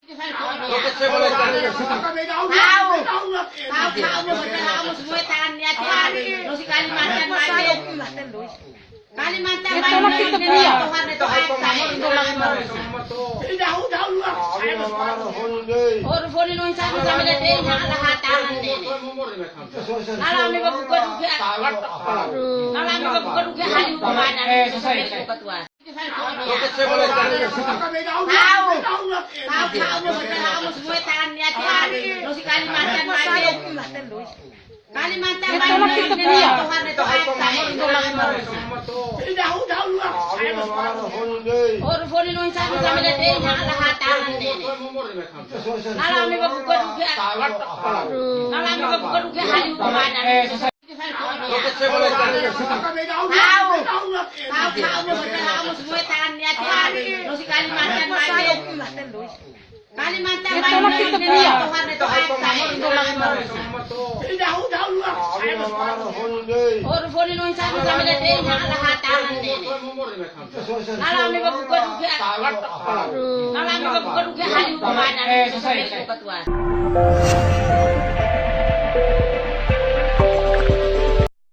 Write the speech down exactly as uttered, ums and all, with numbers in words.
Tahu, tahu, tahu, tahu, semua tangan di atas. Terus Kalimantan balik. Kalimantan balik. Tuhan itu atas. Jauh, jauh lah. Urus ini nunca bisa melihat dia, janganlah tangan ini. Kalau kami berbuka juga. Kalau kami berbuka juga, hari hukuman. Eh, selesai, selesai. Tahu, tahu, tahu, semua tangan di atas. Terus Kalimantan balik. Kalimantan balik. Tuhan itu atas. Jauh, jauh lah. Urus ini nunca bisa melihat dia, janganlah tangan ini. Kalau kami berbuka juga. Kalau kami berbuka juga, hari hukuman. Eh, selesai. Tahu, tahu, tahu, semua tangan di atas. Terus Kalimantan balik. Kalimantan balik. Tuhan itu atas. Jauh, jauh lah. Urus ini nunca bisa melihat dia, janganlah tangan ini. Kalau kami berbuka juga. Kalau kami berbuka juga, hari hukuman. Eh, selesai, selesai.